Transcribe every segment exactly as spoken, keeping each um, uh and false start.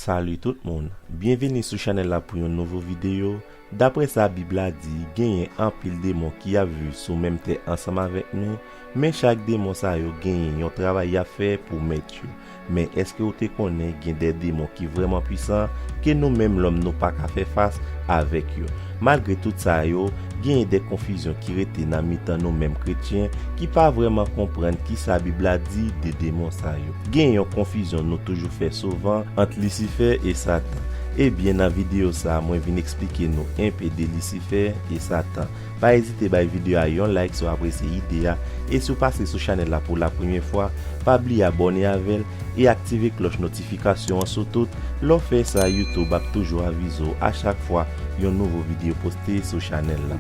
Salut tout moun, byenvini sou chanèl la pou yon nouvo videyo. Daprè sa Bib la di, genyen anpil demon ki ap viv sou menm tè ansanm avèk nou, men chak demon sa yo genyen yon travay y ap fè pou mèt yo. Men èske w te konnen gen de demon ki vrèman pwisan ke nou menm lòm nou pa ka fè fas avèk yo? Malgre tout sa yo, genyen de konfizyon ki rete nan mitan nou menm kretyen ki pa vrèman konprann kisa Bib la di de demon sa yo. Gen yon konfizyon nou toujou fè souvan ant Lisifè e Satan. Ebyen, nan videyo sa a, mwen vin eksplike nou enpe de Lisifè e Satan. Pa ezite bay videyo a yon like si w apresye ide a, e si w pase sou chanèl la pou la premyè fwa, pa bliye abòne avè l e aktive klòch notifikasyon an sou tout. Lè w fè sa, YouTube ap toujou avize w a chak fwa yon nouvo videyo poste sou chanèl la.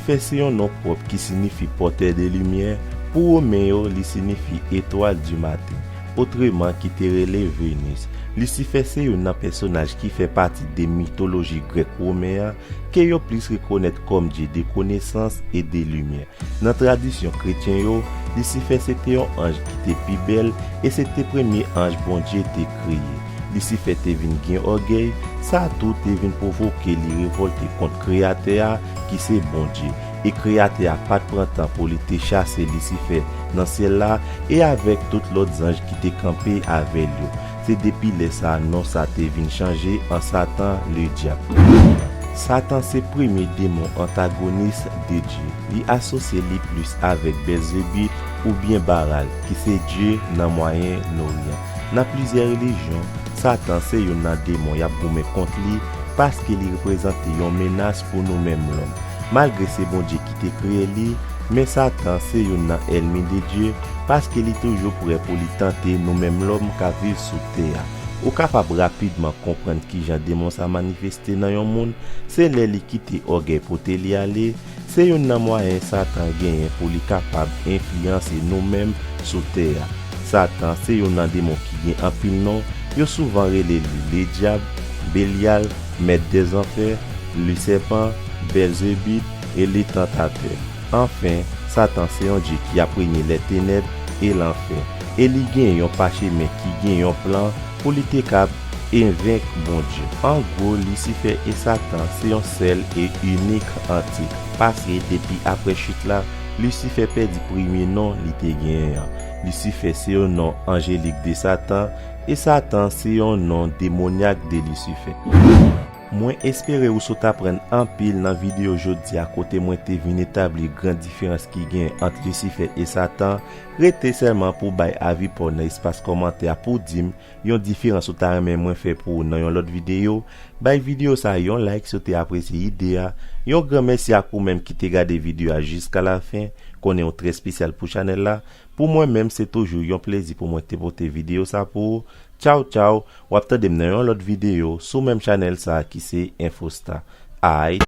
Lisifè se yon non pwòp ki siyifi pòtè de limyè. Pou Women yo, li siyifi etwal di maten, otreman ki te rele Venus. Lisifè se youn nan pèsonaj ki fè pati de mitoloji grèk women an, ke yo plis rekonèt kòm dye de konesans e de limyè. Nan tradisyon kretyen yo, Lisifè se te yon anj ki te pi bèl e se te premye anj Bondye te kreye. Lisifè te vin gen ògèy, sa tou te vin pwovoke li revòlte kont Kreyatè a, ki se Bondye. E Kreyatè a pa t pran tan pou li te chase Lisifè nan syèl la e avèk tout lòt zanj ki te kanpe avè l yo. Se depi lè sa a non sa te vin chanje an Satan, Ledyab. Satan se premye demon antagonis de Dye. Li asosye li plis avèk Bèlzebib oubyen Baal, ki se dye nan Mwayen Oryan. Nan plizyè relijyon, Satan se youn nan demon y ap goumen kont li paske li reprezante yon menas pou nou menm lòm. Malgre se Bondye ki te kreye li, men Satan se youn nan ènmi de Dye paske li toujou prè pou li tante nou menm lòm k ap viv sou tè a. Ou kapab rapidman konprann kijan demon sa manifeste nan yon moun, se lè li kite ògèy pote li ale. Se youn nan mwayen Satan genyen pou li kapab enfliyanse nou menm sou tè a. Satan se youn nan demon ki gen anpil non, yo souvan rele li Ledyab, Belyal, Mèt dèzanfè, Lisèpan, Bèlzebib e Letantatè. Anfen, Satan se yon dye ki ap renye lè tenèb e lanfè, e li gen yon pachemen ki gen yon plan pou li te kab envenk Bondye. An gwo, Lisifè e Satan se yon sèl e inik antite, paske depi apre chit la, Lisifè pèdi premye non li te genyen an. Lisifè se yon non anjelik de Satan, e Satan se yon non demonyak de Lisifè. Mwen espere ou sot aprann anpil nan videyo jodi a, kote mwen te vin etabli gran diferans ki gen ant Lisifè e Satan. Rete sèlman pou bay avi pa w nan espas kòmantè a pou w di m yon diferans ou ta renmen mwen fè pou ou nan yon lòt videyo. Bay videyo sa a yon like si w te apresye ide a. Yon gran mèsi ak ou menm ki te gade videyo a jiska lafen. Konnen w trè espesyal pou chanèl la. Pou mwen menm, se toujou yon plezi pou mwen te pote videyo sa pou ou. Tchaw, tchaw. W ap tande m nan yon lòt videyo sou menm chanèl sa a ki se Infosta. Aight.